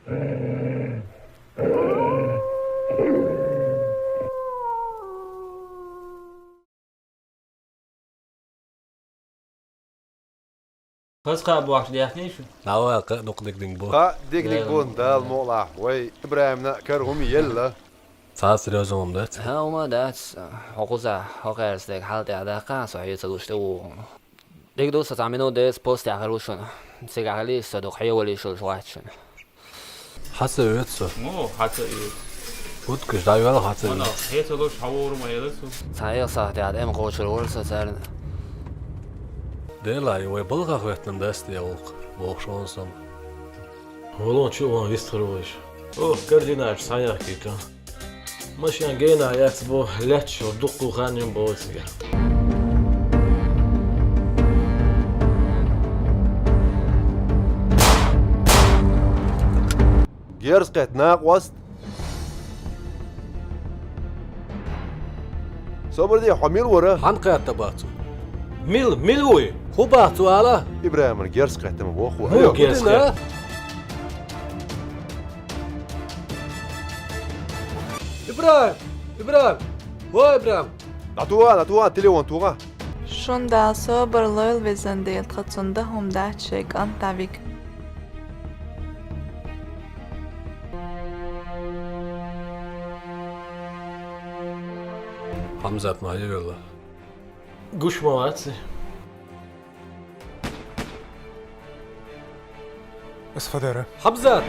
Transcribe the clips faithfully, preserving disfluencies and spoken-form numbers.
Хаза кхаъ бохьаш дехний шу? Давай, кхаъ дукха дигдинг бу. Кхаъ дигниг бу, Дала мукълахь. Вай, ИбрахӀимна кара хӀума елла. Цхьа серьёзно хӀума дац? ХӀа, хӀума дац. Хьо кхузахь, хьо кхаьрца дерг хьал тӀехь даккха, со хье ца луш тӀе вугӀу. Дика ду, со цхьа минута деза, постехь хир ву шуна. Цигахь хила йиш, со дукха хье вала йиш йолуш вац шуна. Хьан ца оьцу со? Муха хьан ца оьцу? Уткаш дӀайоьлла хьан ца оьцу? Хье ца луш, хьан вогӀур ма елла цо. Цхьа эха сахьтехь тӀе ма кхочур вара со царна. Делахь, и вай балхах хӀоьттина дац те гӀуллакх, бохуш ву со. ВаллахӀи, чу а ван вистхир вайша. О, координаташ схьаяхкийта. Машен генахь яц бо, лаьтташ йолу дуккха хан йина боху цигахь. Герз кхетта накъост. Собар де, хьо мила вара? Хьан кхетта бац? Мила, мила вуй? ХӀун бац цо ала? ИбрахӀимна герз кхетта ма боху. ХӀун герз кхетта? ИбрахӀим! ИбрахӀим! Хо, ИбрахӀим! ДӀатугӀа, дӀатугӀа, телефон тугӀа. Шун Дала собар лойла, везан Дела, тхан цунна дан хӀума дац шайн кӀант дӀавига. Хьамзат ма хьаевелла. Гуш ма вац. Ас хадара. Хьамзат!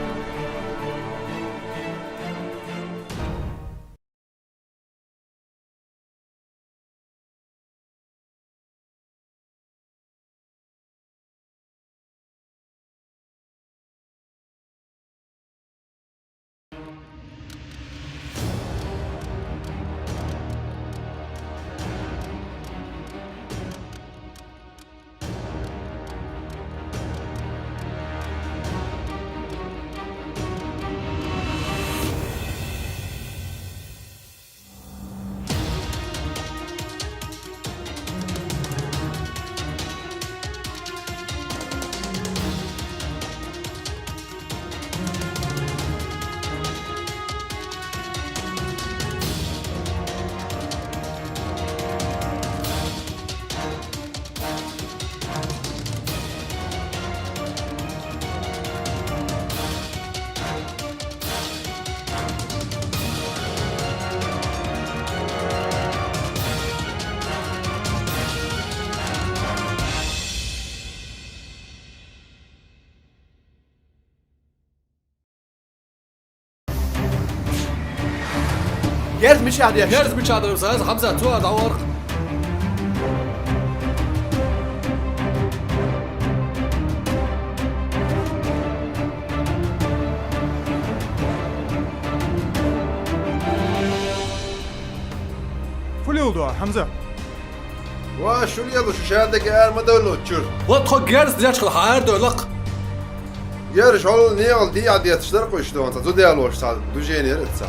Герз мичахь деш? Герз мичахь деш? Хьамзат, цо а дӀаварх. Фу леладо, Хьамзат? Ва, шу лела, шу шадерг ара ма дойло чуьра. Ва тхо герз дечкъала хьан ара дойлакх? Герз хьол негӀал дийа детташ дара кхуьш дона, цхьа зуда ялош цхьа движение яра ца.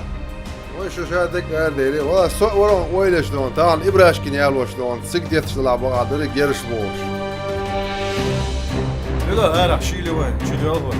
Вай шу шадерг ара дели, ва со а вара ойлаш дона, тахана Ибрашкин ялош дона, цига детташ дала бакъа дара герз бохуш. Лела арахь шийли вай, чуьра йол вай.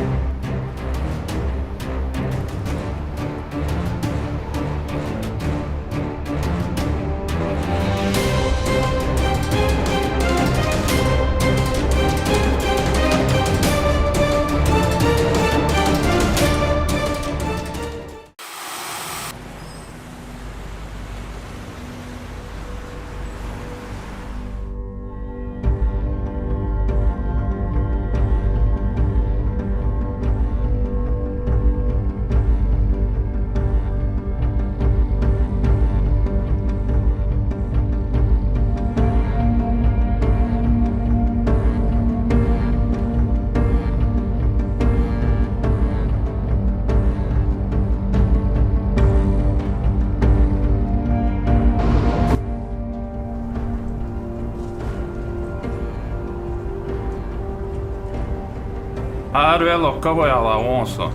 Ара вело, кавай ала вон со.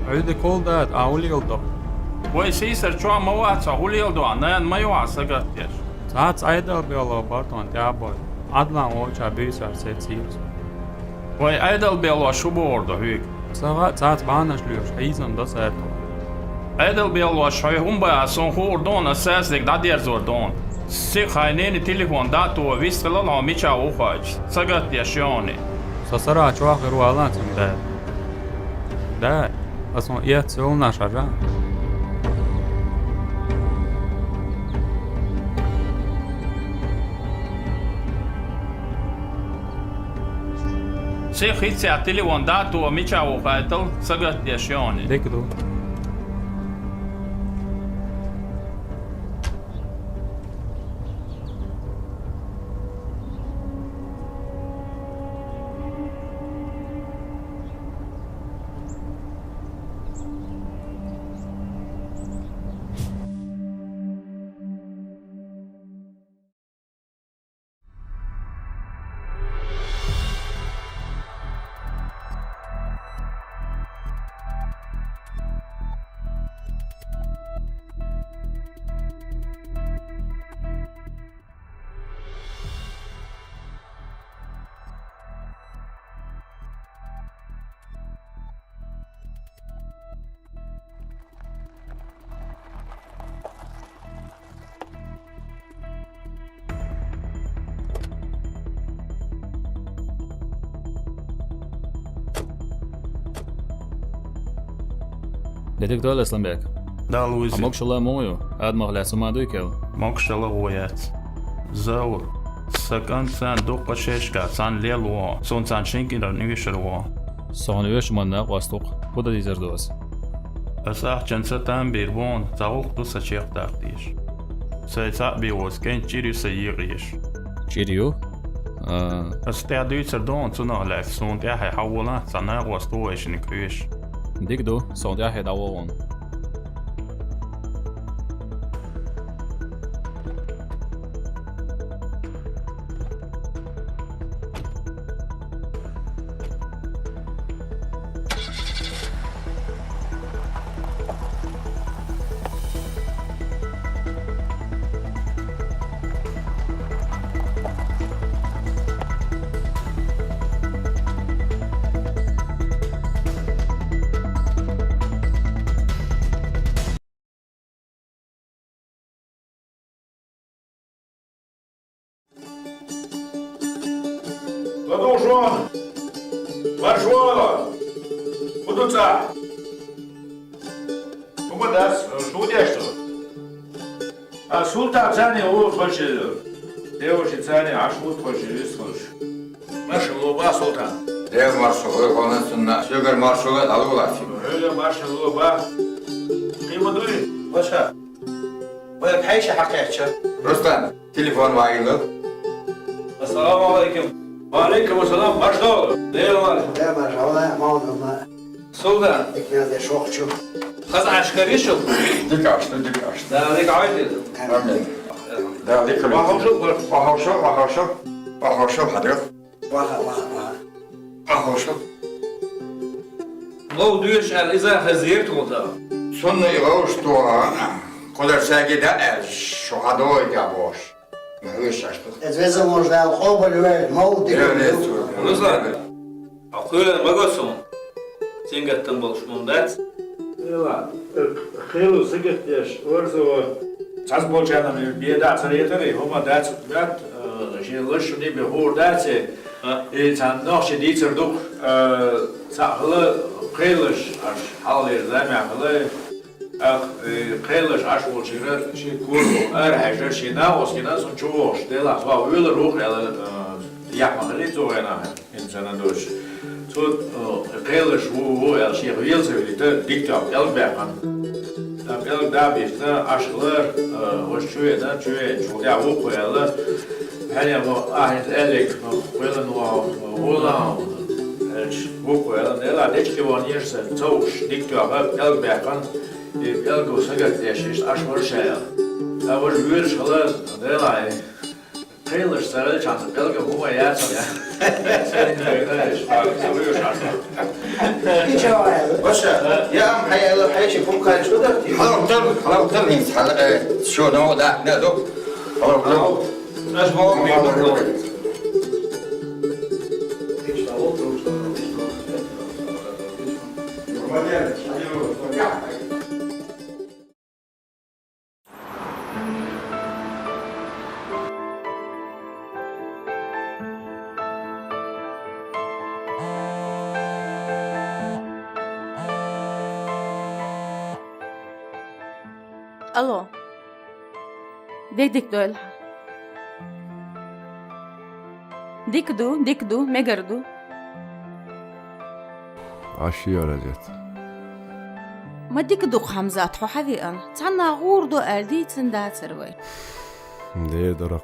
Ӏуьйде кхол дада, а хӀун леладо? Вай сийсара чохь ма вац, хьо хӀун леладо, нана ма ю хьан сагатдеш. Цац Ӏедал бело бартон тӀабой. Адлан оча бийсар се цирс. Вай Ӏедал бело шу бордо хӀуьг. Сага цац баьнаш луьш, хьийзан до саьрто. Ӏедал бело шой хӀумба а сон хуур дон, а саьсник дӀадерзор дон. Си хайнени телефон дато вистхилал хьо мича ухач. Сагатдеш йони. Со сара чохир валан цун да. Да, а сон ият сёлна шажа. Се хиця телефон дато мича ухайтал сагатдеш йони. Декду. Дедик дойл, Асланбек. Дала вуьззина. А могушалла мугӀ ю? Адамах лаьцна ма дуй кел? Могушалла гӀо яц. Заур, са кӀант царна дуккха шерашка царна лел вон, суна царна шин кӀира оьшур вон. Сона оьшу манна къоастуху, хӀун дан дийзар ду аса? Аса ахчанца там бийр бон, ца гӀуллакх ду сан чекхдаккха дезаш. Сай цхьаъ бегӀоз кӀентан чӀир ю сан йекъа еш. ЧӀир ю? А. Аса тӀаьхьа дуьйцур ду хьуна цунах лаьцна, суна тӀаьхье хьавола, цхьа накъост ву вайшинниг хьоьжуш. Дика ду, суна тӀаьхье дӀавогӀун. ЛадугӀуш вон! Марш вон! ХӀун ду цӀа? ХӀума дац, шу деш ду? А Султан царне ву тхойшилла. Девуши царне Ӏаш ву тхойшилла вистхуьлуш. Маршалла бах, Султан. Дела маршалла, гӀо хьуна цунна. Соьгара маршалла, дӀалула цунна. Хьоьга маршалла бах. Кхин ма дуй, ваша? Вай хьайша хьакхаьчча. Рустам, телефон ваийла. Ассаламу алейкум. Ва алейкум ассалам, маршалла. Дела марш. Дела марш, Аллах, мауна ма. Султан. Дика мел деш вахчу. Хаза Ӏаш карийша? Дика Ӏаш ду, дика Ӏаш ду. Да, дика Ӏойде. Амин. Да, дика Ӏойде. Вахавшал, вахавшал, вахавшал, вахавшал, хьадра. Ваха, ваха, ваха. Вахавшал. Мов дуьйш аьлла, иза хазийра тхуна тӀаккха. Цунна и ловш тоха, кхудар саьрги да аьлла, шу хьадогӀийта бохуш. Ма вуьйш Ӏаш ду. Эз веза вожда къобал вер, мов дика. Дела лецо. Руслан. Хьо кхоьлина ма го суна. Сингаттам болуш хӀума дац. Эла, э, кхело сагатдеш, орзо. Цхьацца болчарна бен дац ретаре, хӀума дац, бат, э, шен лашшуни бен хуур дац, э, и цхьана нохчи дийцар ду, э, цхьаъ хила кхелаш, аш хьалхалера замехь хила, ах, э, кхелаш Ӏаш волчуьра шен кура арахьежар, шен накъостий гина, цунна чу вогӀуш, делахь, ваха велар ву-кх аьлла, э, яхь ма хилий цу гӀенахь. Хинца дош. Цо, э, кхелаш ву, ву аьлла, шех велца вилита, дика тоьхна, пӀелг баьккхина. Ткъа пӀелг дӀа а бихкина, Ӏаш хилар, э, ваша чу вена, чу веначул тӀаьхьа ву-кх аьлла. Хьенех мо ахь хӀинца аьлларг, мо кхоьллина ву, мо гӀо лан, аьлча, ву-кх аьлла. Дела дечкъе ван еза сан, ца вуш, дика тоьхна, пӀелг баьккхина, и пӀелг сагатдеш, иштта Ӏаш вара ша аьлла. Ткъа важа воьраш хилар, делахь, кхелаш ца хилчахьана, пӀелгах хӀума яцара. Ваша, я ам хьайла, хьайши хӀума кхайчу дар ти? Хьалха тар, хьалха тар, хьал, э, шо новкъа даьхна ду. Аш боху, боху. Алло. Де дика дойла хьан. Дика ду, дика ду, мегар ду. Аш яра дет. Ма дика ду-кх, Хьамзат, хьо хьавеана. Цхьанна гӀур ду аьлла дийцина дацара вай. Де даракх.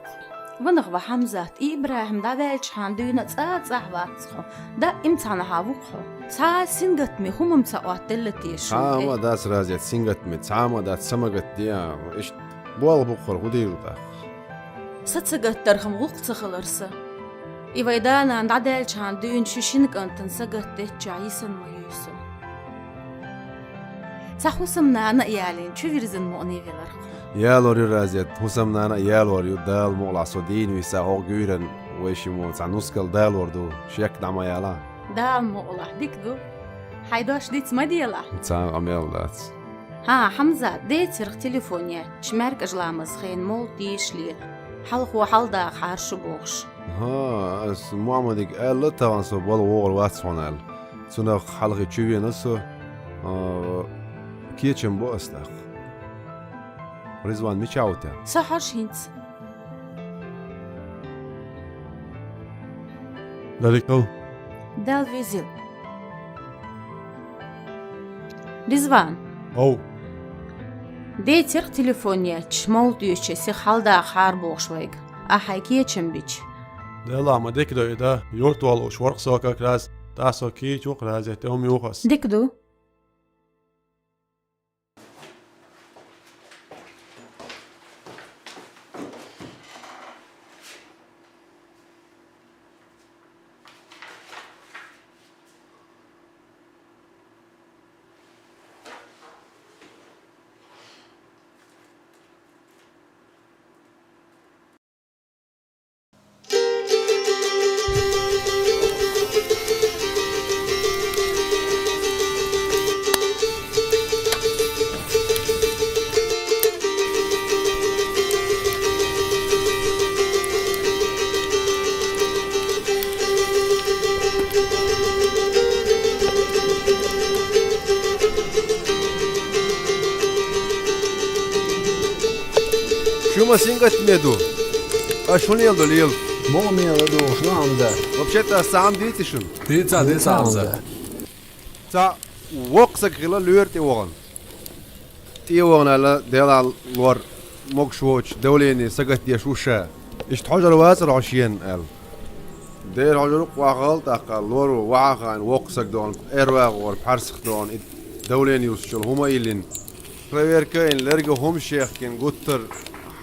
Ванах ва Хьамзат, и ИбрахӀим дӀаваьлча хьан дуьйна цӀа цӀахь вац хьо. Даим цхьанахьа ву-кх хьо. Цхьа сингаттаме хӀума-м ца Ӏоттаделла теша. Цхьа ма дац, Разет, сингаттаме, цхьа ма дац, са ма гатде, а, иштта болх бу-кх хӀара, хӀун дийла тӀаккха? Са ца гатдарх-м гӀуллакх ца хилар са. И вай да-нана дӀадаьлча хьан дуьйна ши шина кӀантана са гатдеччохь йисина ма юй со. Цхьа хӀусамнана а ялийна, чу вирзина мукъане велар-кх хьо. Ялор ю, Разет, хӀусамнана а ялор ю, Дала мукъалахь, со дийна виса хӀокху гуьйран вай шиммо цхьа нускал далор ду, шек дӀа ма яла. Дала мукъалахь, дика ду. Хьайн дош диц ма делахь. Цхьа а къамел дац. ХӀан, Хьамзат, децарх телефон яьтташ, маьркӀажа ламаза хенахь молла тешале, хьалхо хьалдахахьара шу бохуш. ХӀан, ас Мухьаммадига аьлла, тахана со балха вогӀур вац хьуна аьлла. Цунах хьалхе чу веана со, а, кечам бо ас тӀаккха. Ризван мичахь ву те? Со хьожуш хӀинца. Даликал. Дала везийла. Ризван. Ов. Децарх телефон яьтташ, молла тешача сиха хьалдахахьара бохуш вайга. Ахь хьайн кечам бича. Делахь ма дика ду и да, юрт валуш вара-кх со как раз, тӀаккха со кийча ву-кх, Разет, тӀе хӀума юха ас. Дика ду. Шу ма сингаттаме ду. Аш хӀун леладо, лела? Муха мела ду, хӀун Хьамзат? Вообще-то ас цхьа хӀума дийций шуна? Дийца, дийца, Хьамзат. Цхьа воккха саг хилла лоьра тӀе вахана. ТӀе вахана аьлла, делахь лор могуш воцчу давлени сагатдеш ву ша. Иштта хьожур вацара хьо шена аьлла. Дера хьожур ву-кх, вахал тӀаккха, лоро вахьа а хаийна, воккха саг дохана, эр вагӀора, пхьарсах дохана, и давлени юстучул хӀума а йиллина. Проверка а йина, лерга хӀумаш а яхкина, гуттар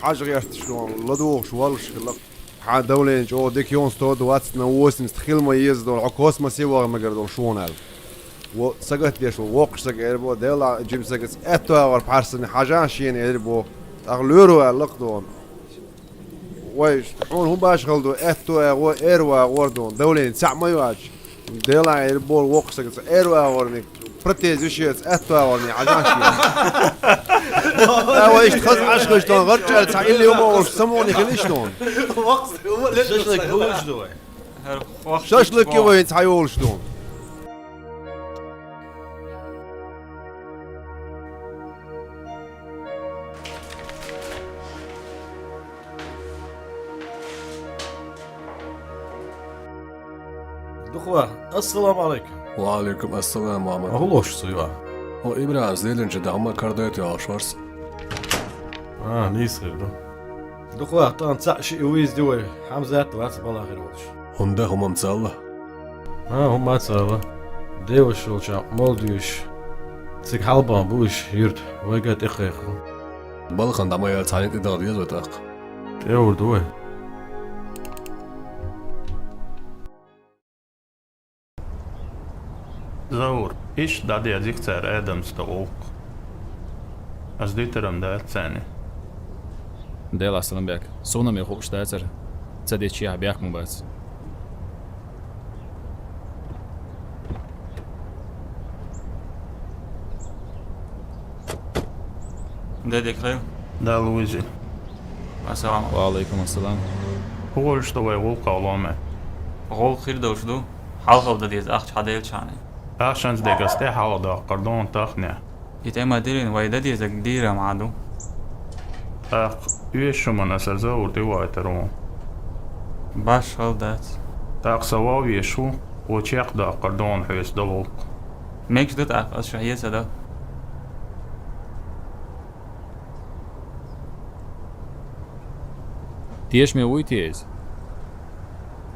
а хьажа гӀерташ дохана, ладугӀуш воллуш хилла-кх. Хьан давлени чӀогӀа дика ю, сто двадцать на восемьдесят хила ма еза долу, хьо космосе ваха мегар долуш ву хьуна аьлла. Во сагатдеш волу воккхачу сага эр боху, делахь жима сагаца аьтту агӀор пхьарсане хьажахьа шена эр боху. ТӀаккха лоьро аьлла-кх дохана. Вай, хьуна хӀун башхалла ду, аьтту агӀо, эр вагӀор дохана, давлени цхьаъ ма ю аьлча. Делахь эр боху воккхачу сагаца эр вагӀорниг. Протез ю шеца, аьтту агӀорний хьажахьа шена. Ай, вай иштта хаза Ӏаш хезча, тхуна гӀарчӀ аьлла цхьа илли хӀума олуш, самукъане хила иштта хьуна. Шашлык хӀун луш ду вай? Шашлык ю вайн цхьа йолуш ду. Дукха, ассаламу Ӏалайкум. Ва Ӏалайкум ассалам, Мухьаммад. ХӀун лош ду вай? Хьо ИбрахӀимца лелийначу дахьа ма карадайта йолуш вара со. А, нийса хир ду. Дукха, тӀаккха цхьаъ-шиъ вуьйза ди вай, Хьамзат вац балахь хир волуш. ХӀунда хӀума-м ца аьлла? А, хӀума а ца аьлла. Деваш йолчохь молла дуьйш. Цига хьалабахан бу уьш юьрта, вайга а тӀекхайкха. Балхана дӀа ма яла, цхьаьннан тӀе даха деза вай тӀаккха. ТӀеур ду вай. Заур, иштта дӀадерзийра цара Адамца тӀе гӀуллакх. Ас дитар-м дац царна. Делахь, Саламбек. Суна-м хууш дацара. Ца дича яхь бехк ма бац. Де дика хийла. Далла везийла. Ассаламу. Ва алейкум ассалам. ХӀун гӀулч ду вай гӀулакхах ломе? ГӀулакх хир долуш ду. Хьалха дан деза ахча хьаделчхьана. Ахчанца дегас тӀе хьалха доккхур ду хьуна тахана. И тӀе ма дирина, вай дан дезарг дийр ма ду. ТӀаккха оьшуш хӀуманна аса Заур тӀе вайтар ву. Башхалла дац. ТӀаккха со вовзаш ву, ву чекхдоккхур ду хьуна хьоьца долу гӀуллакх. Мегаш ду тӀаккха, аса шу хьеца дан? Тешаме вуй те иза?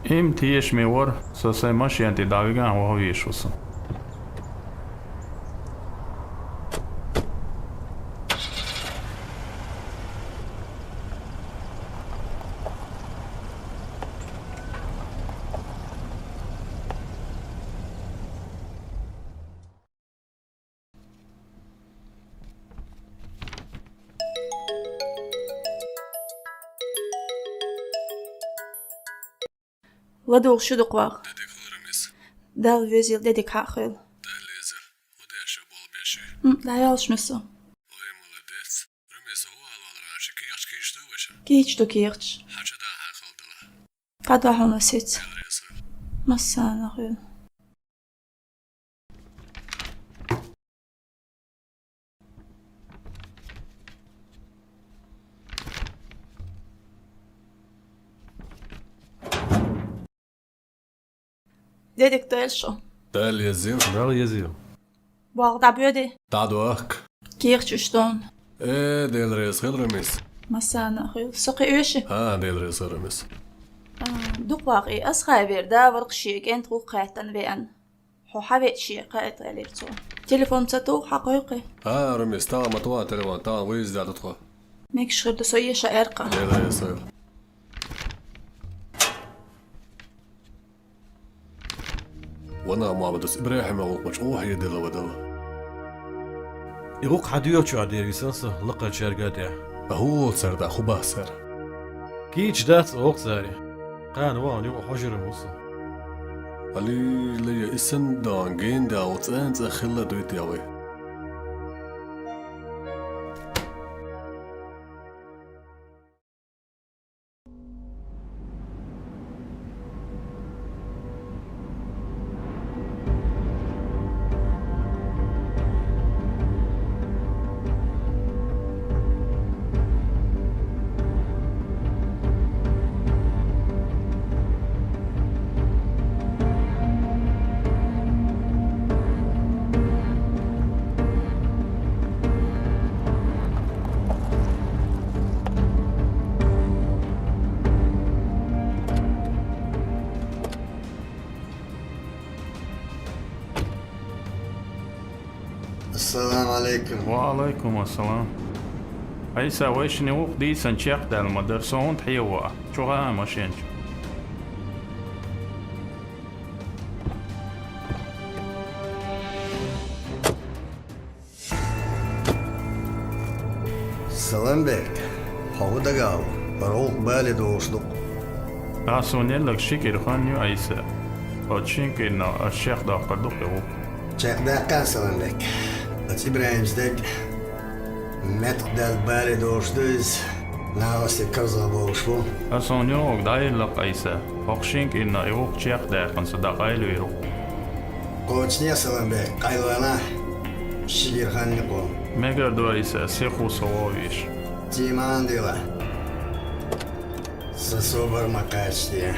Им тешаме вара, со сайн машен тӀе дӀавигахь вовзаш ву со. ЛадугӀуш шу дукха ваха. Де дика хийла, Рамис. Далла везийла, де дика хьахийла. Далла везийла. ХӀун деш ю, болх беш ю? М, дӀайолуш ма со. Ой, молодец. Рамис, хӀун хьал валар, ши кехаташ кийча ду вайша? Кийча ду кехаташ. Хьан чу да хьан хала дала? Къа до хьуна сица. Далла везийла. Массарна а хуьлу. Де дика дойла шу. Далла везийла. Далла везийла. Болх дӀабоьдий? ДӀадохку. Кехаташ уьш ду хьуна. Э, Дела реза хила, Рамис. Массарна а хуьлу. Со кхин оьший? ХӀан, Дела реза хила, Рамис. А, дукха ваха и Асхай вер да вара-кх шен кӀентан гӀуллакх хаьттина веана. Хьо хьан веача шен кхаьа тӀе аьллера цо. Телефон ца туху, хьан кхойкхий? ХӀан, Рамис, тахана ма туху телефон, тахана вуьйза даьтта тхо. Мегаш хир ду, со эша аьлла-кх. Дела реза хила. Ванах Мухьаммадас ИбрахӀима гӀуллакх чӀогӀа хьедилла ва Дала. И гӀуллакх хьан доьхучохь дийр висна со лакхарчаьрга а тӀехь. ХӀун олу цара тӀаккха, хӀун боху цара? Кийча дац оха цаьрга. Кхана вахана юкъа хьожур ву со. Аллилуйя, и санна догӀан гена да ву цӀена цӀа хилла дуй те вай? Ассаламу алейкум. Ва алейкум ассалам. Айса, вайшинна гӀуллакх дийцина чекхдаьлла ма дара, со хӀунда хьева а? Чу гӀа а машен чу. Саламбек, хьо хӀун дагахь ву? ХӀара гӀуллакх бале догӀуш ду-кх. Ахьа суна елларг ши кӀира хан ю, Айса. Оцу шина кӀирнах ас чекхдоккхур ду-кх и гӀуллакх. Чекхдаьккхина, Саламбек. Оцу ИбрахӀимас дерг меттахдаьлла бале догӀуш ду иза. Нахаца карзах бовлуш ву. Ас хьуна юхуга дӀаелла-кх, Айса. ХӀокху шина кӀирнах и гӀуллакх чекхдаьккхина со дӀакъайлавийр ву. Кхочушде, Саламбек, къайлавелахь, ши кӀира хан ю-кх. Мегар ду, Айса, сиха ву со вовзаш. Тиман дила. Сан собар ма кхачаде.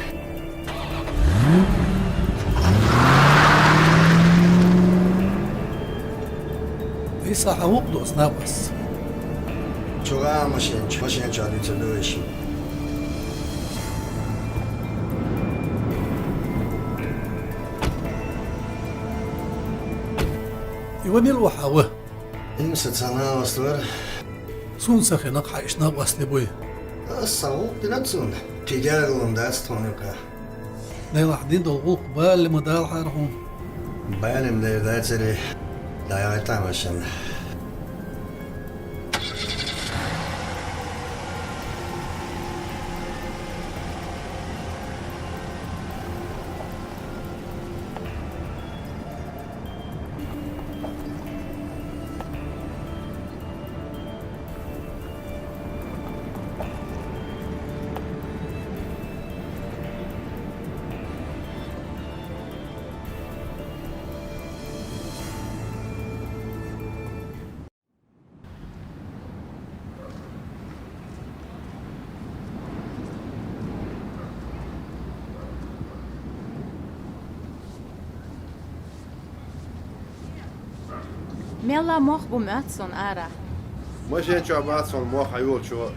Айса, хьан вукху доцу накъост? Чу гӀа а машен чу, машен чохь дуьйцур ду вайшимма. И ванил ву хьан ва? Имса ца нахаста вара. Суна ца хинакх хьан иштта накъостий буй? Ас сан гӀуллакх дина цунна. Кхин гергарло дац тхуна юкъахь. Делахь дина долу гӀуллакх балале ма далахьара хьуна. Балале ма дер дацаре, дӀаяхьийтахьа машен. Мелла мох бу моьтту суна ара. Машен чохь бац суна мох хьан йолчо.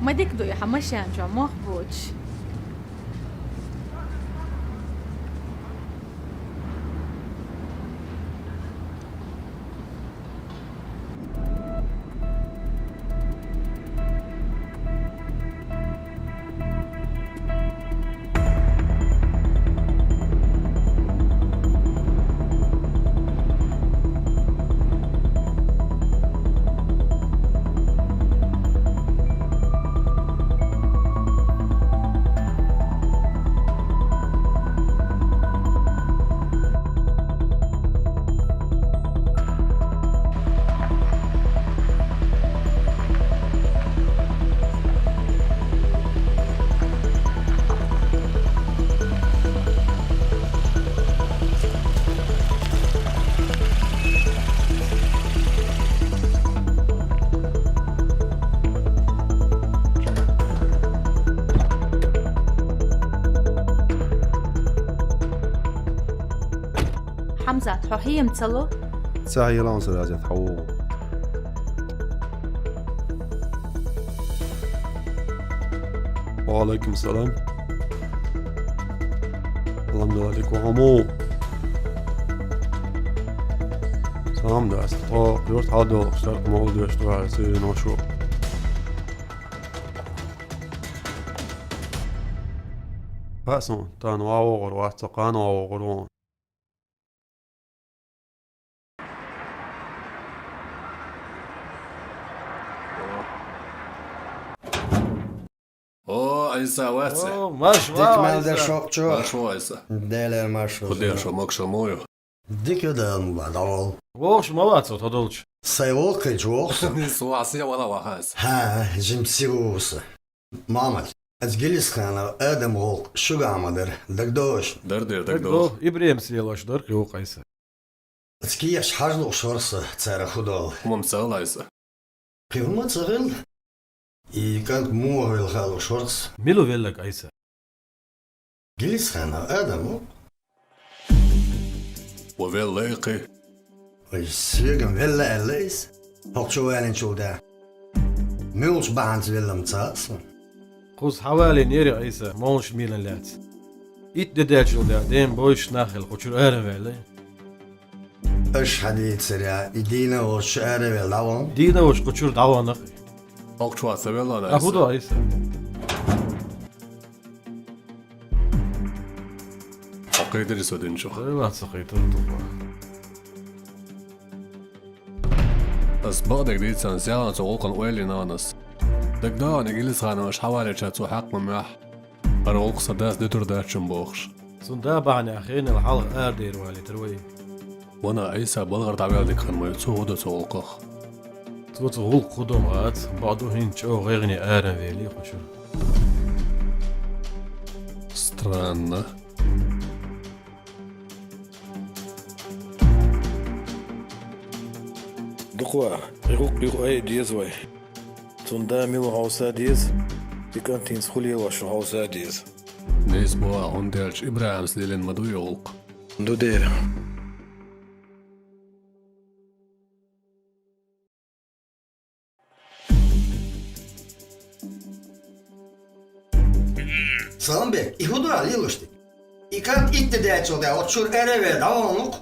Ма дика ду и хьан машен чохь мох буч. Хьамзат, хьо хьема ца ло? Ца хьеланзар аз я тхьавогӀу. Ва алайкум салам. Алхьамдулиллах, дика хьо ма ву. Салам дац, тхо юрт хьалдолуш, старт ма ву деш, тхо ара ца веана шу. Хаьа суна, тахана ван вогӀур вац, со кхана ван вогӀур ву. О, Айса, вац. О, марш, дика ван, мел Айса. Деш воккхачо. Марш ван, Айса. Делера марш ван. Кху деш ван, могашалла ма ву. Дика ю, Дала мукъ лахь, дӀаволла. Вовш ма вац, тхо долчу. Сайн воккхинчу воху со. Со а се вала ваха аса. ХӀа, жимма сиха ву со. Мамат, аса Гилисханов Адам гӀуллакх шуьгахь ма дара, дагадогӀуш? Дара дера, дагадогӀу. ИбрахӀим селош дара кхин ву Айса. Аса кехаташ хьажа лууш вара со, цара хӀун долу. ХӀума ца хилла Айса. Кхин хӀума ца хилла. И кӀант муха велла хаалуш вара со. Мила велларг Айса? Гилисханов Адам ву. Ва велла кхин. Вай соьган велла аьлла иза. ХӀокху чу валийначул тӀаьхьа. Муьлхачу бахьанца велла-м ца хаьа суна. Кхуза хьан валийнера Айса, молуш милан лаьцна. Итт де даьллачул тӀаьхьа, ден бойуш нах хилла, кху чуьра ара а ваьлла. Аша хьан дийцарехь, и дийна а волуш ара а велла дӀаван? Дийна а волуш кху чуьра дӀаван-кх. ХӀокху чохь ца велла, а Айса? ХӀун до, Айса? Хьо кхийтира со динчух? Ай, ма ца кхийтира дукха. Ас бакъдерг дийцарна, сехьа цу гӀуллакхана ойла йина ас. ДагадогӀу, Гилисхановс хьан валийча цо хьакха ма моьху. ХӀара гӀуллакх сан дас дуьтур дац-м бохуш. Цуьнан да бахьанехь хенал хьалха арадер валийтира вай. Вана Айса балхара дӀаваьлла дика хир ма ю, цо хӀун до цу гӀуллакхах? Цо цу гӀуллакхах хӀун до ма хаьа, бакъду хӀинца чӀогӀа гӀайгӀане ара а велий кху чуьра. Странно. Дукха, и гӀуллакх юха айа деза вай. Цуьнан да мила ву хьовса а деза, и кӀант хӀинца хӀун лелош ву хьовса а деза. Нийса боху, хӀунда аьлча ИбрахӀимс лелийна ма ду и гӀуллакх. Ду дера. Саламбек, и хӀун ду ахь лелош дерг? И кӀант итт де даьллачул тӀаьхьа оцу чуьра ара а велла дӀаван-кх.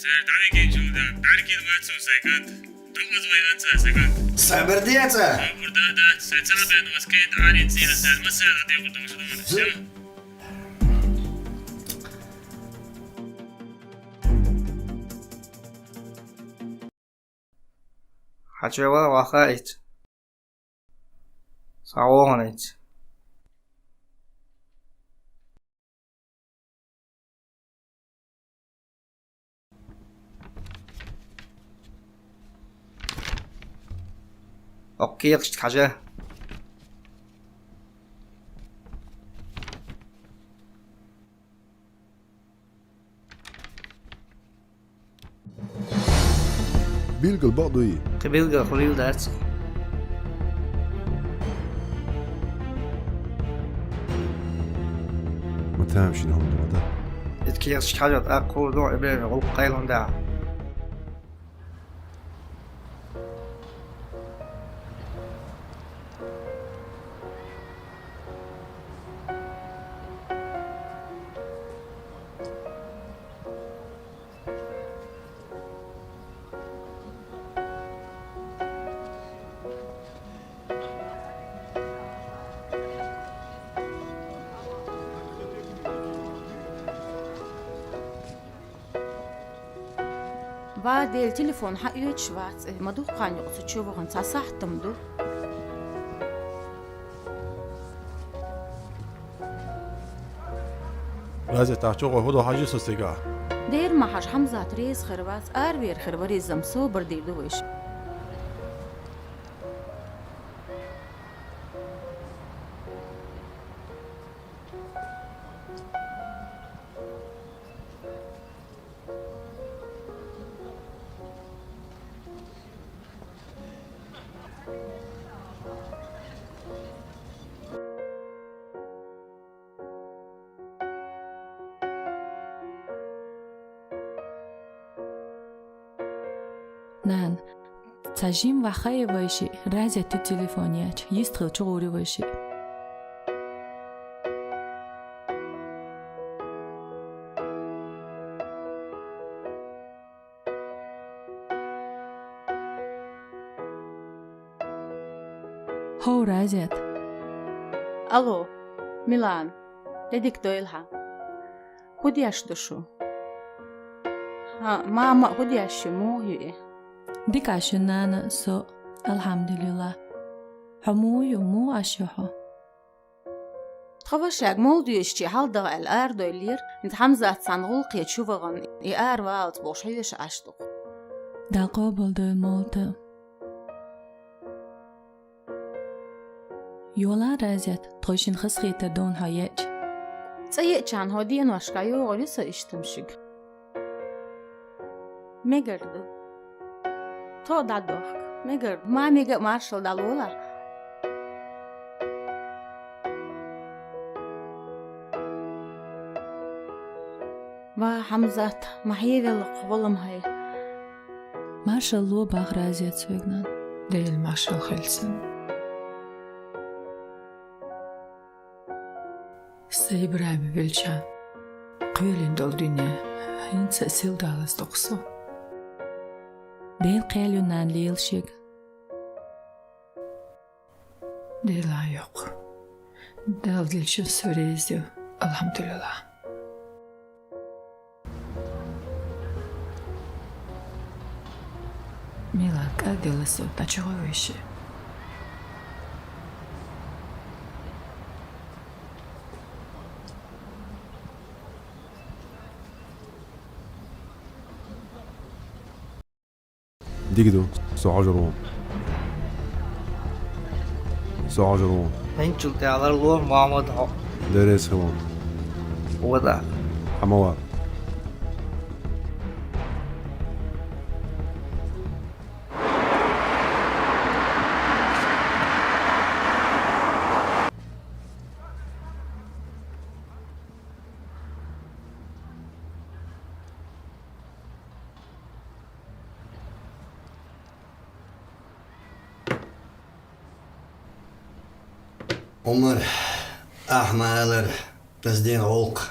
Цара дӀавигинчул тӀаьхьа бӀаьргина вац хьуна сайн кӀант. ДӀакъаза вай анцӀа сайн кӀант. Сабар де цкъа. Сабар да дац, сайн цхьа а бен оцу кӀанта Ӏарин цӀе а даьлла, массарна а дехур долуш ду хьуна. Зу- Всё. Хьан чӀогӀа ваха ицу? СхьавогӀу ицу. ОккхийгӀачтиг хьажа. Билггал бакъ дуй? Кхин билггал хуьлийла дац. Ма тамашийна хӀума ма ду. Итт кехаташка хьажа, тӀаккха хуур ду, и бен гӀуллакх кхайла хӀунда. Ва, Дела, телефон хьаоьцуш вац, ма дукха хан ю-кх цу чу вахана, цхьа сахьт-м ду. Разет, ахча гӀо хӀу ду хьажа со цига? Дера ма хьажа, Хьамзат реза хир вац, аравер хир вац, реза-м, собар дийр ду вайша. Нана, цхьа жимма ваха вайши, Разета телефон яьча, йистхила чугӀур ю вайши. ХӀо, Разет. Алло, Милана, де дика дойла хьа. ХӀу деш ду шу? ХӀа, мама, хӀу деш ю, муха ю и? Дика Ӏаш я, нана, со, алхьамдулиллахӀ. Хьо муха ю, муха Ӏаш я хьо? Тха вашаьга молла доьшуче хьалдаха аьлла арадойллера, хӀинца Хьамзат цхьана гӀулакхе чу вахана, и аравалац бохуш хьоьжуш Ӏаш ду-кх. Дала къобалдойла молла тӀа. Йолахь, Разет, тхо шина хазахетар ду хьо еача. ЦӀа еача хьо деношка йогӀур ю со иштта-м шуьга. Мегар ду. Тхо дӀадохка. Мегар ду. Мамига а маршалла дӀалолахь. Ва, Хьамзат, ма хьевелла-кх, вала-м хьай. Маршалла ло боху Разета соьга, нана. Дела маршалла хийла цунна. Сан ИбрахӀим велча, кхоьлина долу дуьне хӀинца а сел далаза ду-кх со. Дела кхел ю, нана, лела шега. Дела йоккху. Дала дилчун со реза ю. АлхьамдулиллахӀ. Милана, кӀадделла со, дӀачугӀо вайши. Дика ду, со хьожур ву. Со хьожур ву. ХӀинцачул тӀаьхьа ларло Мухьаммад хьо. Деррис хилла. Вада. Хьамава. Ӏумар, ахьа ма аллара, аса дина гӀуллакх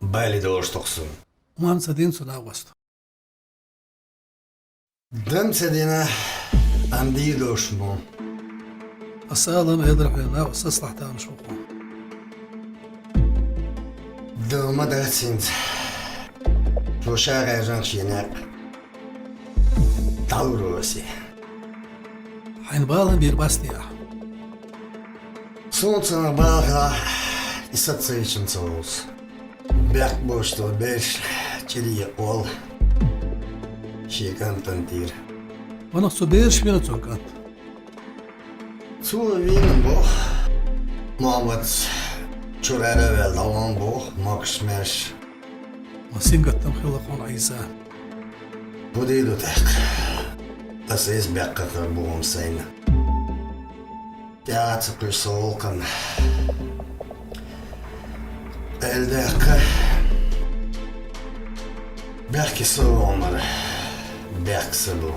бале долуш ду-кх суна. Ма ца дина цу нагӀоста. Дан ца дина, амма дийр долуш ма ду. Аса ала-м, элира хьуна, нагӀа сацалахь тамаш ву-кх. Дала ма дац хӀинца. Цо ша гӀаьржина шен некъ. ДӀалур ву аса. Хьайна бала бийр бац те ахьа? Суна цунах бала хилахь, и саца ца вича ца волу со. Бехк болуш долу бераш чӀирий кхолла шен кӀантана тӀера. Ванах, цу бераш вина цуьнан кӀант? Цо вийна боху, Мухьаммадца чуьра ара а ваьлла, дӀавахана боху, могуш-маьрша. Ма сингаттам хилла хьуна, Ӏийса. ХӀун дийр ду тӀаккха? Аса иза баьккхина хир бу хьуна сайна. ТӀаьхьа ца кхуьйсу со гӀуллакхана. Элдаьккха, бехке со ву, Ӏумар, бехке со ву.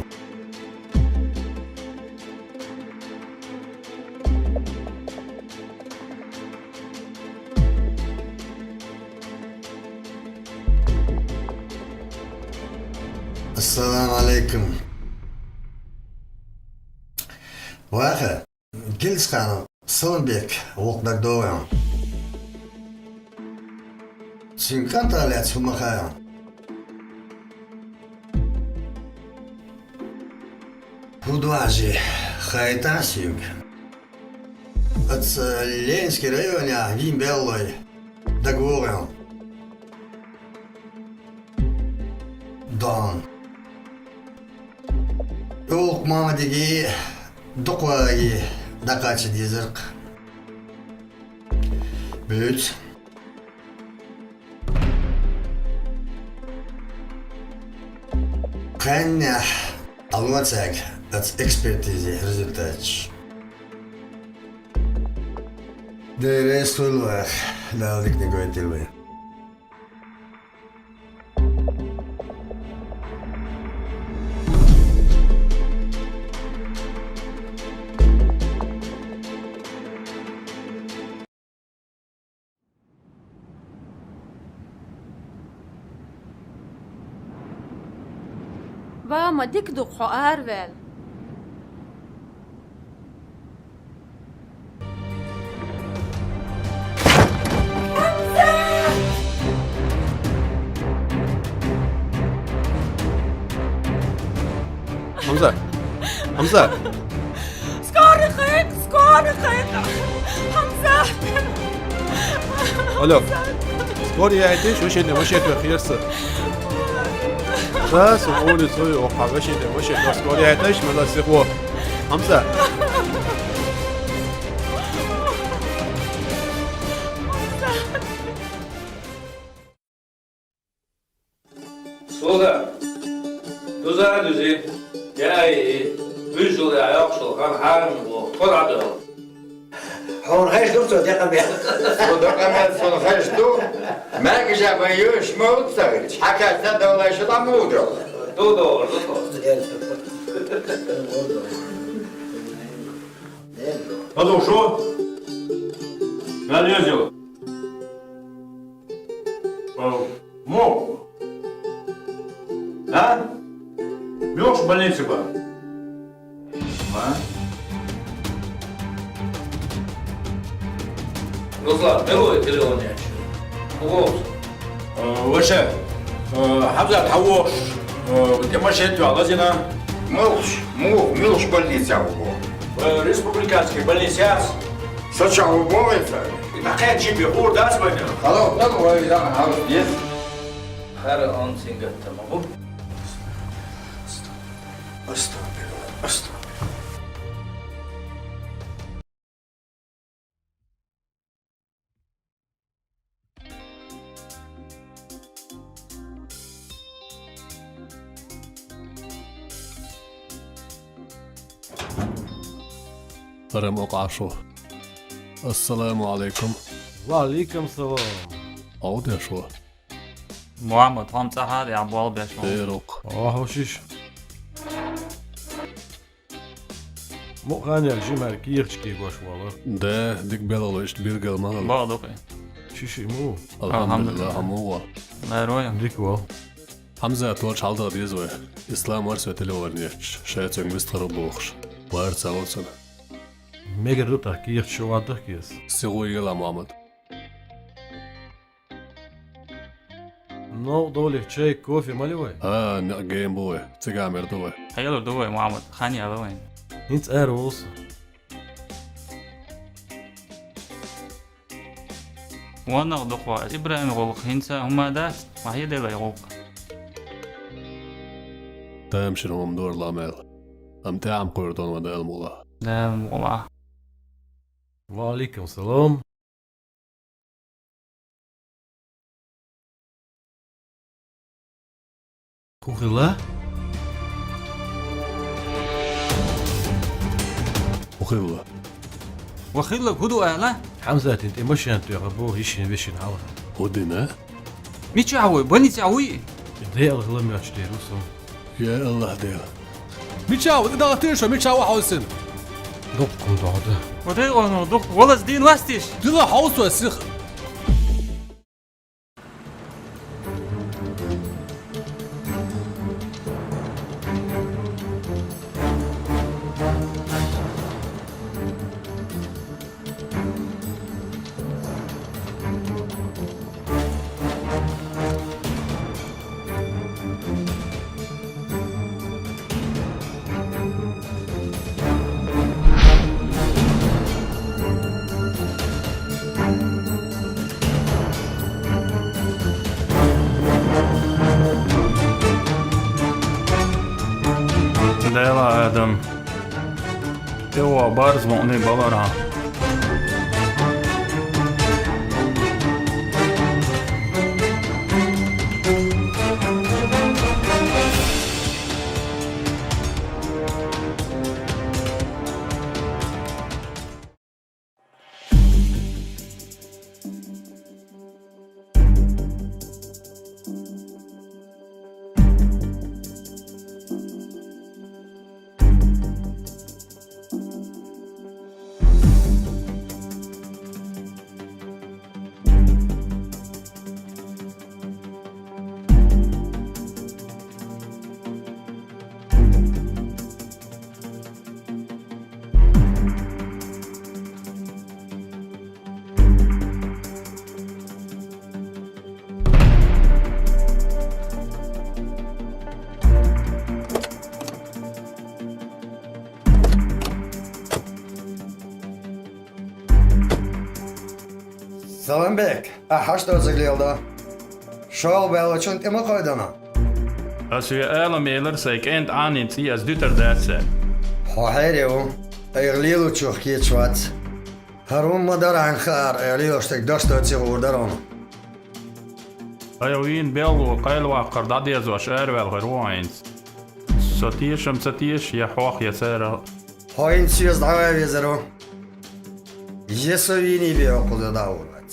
Ассаламу Ӏалайкум. Ваха, Гилсханов Саламбек гӀуллакх дагадогӀий хьуна? Цуьнан кӀантах лаьцна хӀума хаьий хьуна? Удважи, хайтасиг. Аца Ленинский районе вин беллой. ДагавоагӀа. Дон. Улк мамадиги, дукхаги, дакача дезарк. Буц. Кхаьннехь Ӏалоцаьрга аца экспертизи результаташ. Дера, эс хуьлу ваха, Дала диканиг гойтийла вай. Ва, ма дика ду-кх хьо араваьлла. Хьамзат! Хьамзат! Скорый кхайкха, скорый кхайкха! Хьамзат! Алло. Скорый яйташ, вешина, вешина, херса. Да, со улица, ой, оха, вешина, вешина, скорый яйташ, мала сихо. Хьамзат. Слуга, дуза а дуьзи, яа а йии, вуьжжал а йоккхушал хан хьарам боху, кхо дӀадоьлху. Хьуна хезаш ду-кх цо декъа мел? Цо декъа мел суна хезаш ду. МаьркӀажа бан йоьшуш ма ву ца хилча, хьан кхаьчна довлайша дӀа муха доьлху? Ду довлар ду тхо. ХӀан ду шу? Мел еза йо? Э, муха? А? Муьлхачу больнице бан? Ма? Руслан, мила вай телефон яьлча? ХӀун боху? Э, ваша, э, Хьамзат хьан вохуш, э, тӀе машен тоьхна лазийна? Муьлхачу, муха, муьлхачу больнице ву боху? Э, республиканский больница яц? Со чохь ву боху иза? И дӀакхаьчча бен хуур дац вайна? Халахь дала вай, дӀа хьовса деза. ХӀара онда сингаттам ма бу. Астагфирулла, астагфирулла. Тарам окъа шу. Ассаламу алейкум. Ва алейкум салам. Ау деш ву? Мухьаммад, хьо-м цӀахь а дехьа болх беш ву. Дера ву-кх. Охьа шиш. Мукъанел жимаьрга кехаташ кегош волу. Да, дика белхало, иштта билгал ма хилла. Бакъ ду-кх и. Ши-ши ма ву? Алхьамдулиллахь, хьо муха ву? Ларо ю. Дика ву. Хьамзат волчу хьалдала деза вай. Ислам вара со телефон ечаш, ша цуьнга вистхир ву бохуш. Вара ца ву цуьнан. Мегар ду тӀаккха кехаташ шу ваддахь кеса. Сихо ела, Мухьаммад. Новкъа довлий, чай, кофе мали вай? А, некъ гейна бу вай. Цигахь мер ду вай. Хьелар ду вай, Мухьаммад. Хан яла вайн. ХӀинца ара волу со. Ваннах дукха вац. ИбрахӀим гӀуллакх хӀинца хӀума дац, ма хьеделай гӀуллакх. Тамашийна хӀума дора ламел. Амма тӀаьхьа кхуьур ду ван Дала мукъалахь. Дала мукъалахь. Ва алейкум салам. ХӀун хилла? ХӀун хилла? Ва хилла, хӀун ду ала? Хьамзатин тӀе машен тоьхна боху йишин вешин хьалха. ХӀун дина? Мичахь вуй? Больницехь вуй? Дела гӀаламоьттуш дер ву со. Я АллахӀ Дела. Мичахь ву? И дагӀа тиша, мичахь ву хьовсина? Дуккхум догӀу ду. Ва дайгӀо, дуккхум. Валаз дийна вастиш? Дила хьовсо сиха. Барз вон баларан. Саламбек, ахьа хьашт доцург леладо. ШолгӀа баьллачун тӀе ма кхойдана. Ас ве ала мелар сай кӀент Ӏанин цӀий ас дуьтар дац сай. Хьо хьере ву, айгӀа лелучух кечвац. ХӀара хӀума ма дара хьан хаар, айгӀа лелош стаг дош доций гӀур дара хьуна. АйгӀа вийна белло къайлаваккхар дӀадезош араваьлла хир ву хьо хӀинца. Со тешам ца теша, я хьох, я цара. Хьо хӀинца соьца дӀа а везаро. Я со вийний бе хьо кхуза дӀа а вац.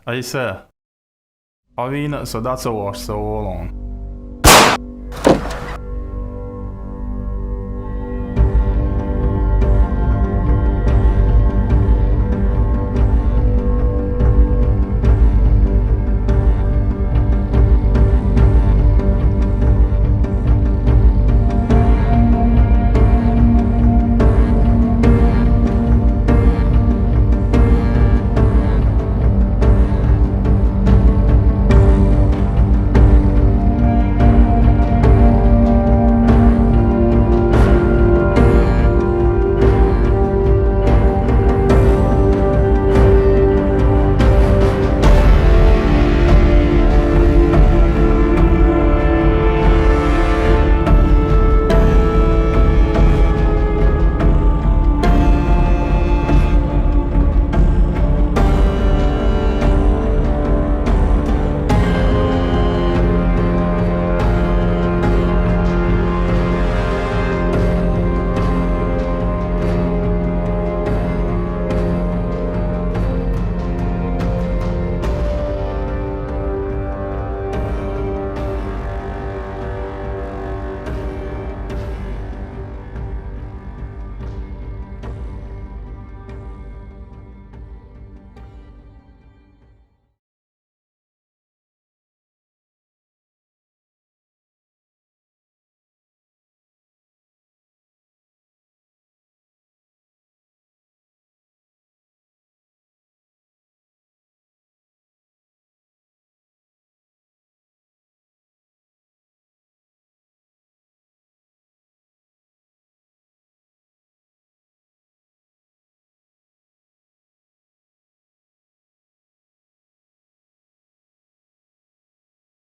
Айса, хьо вийна а со дӀа ца вош со волун.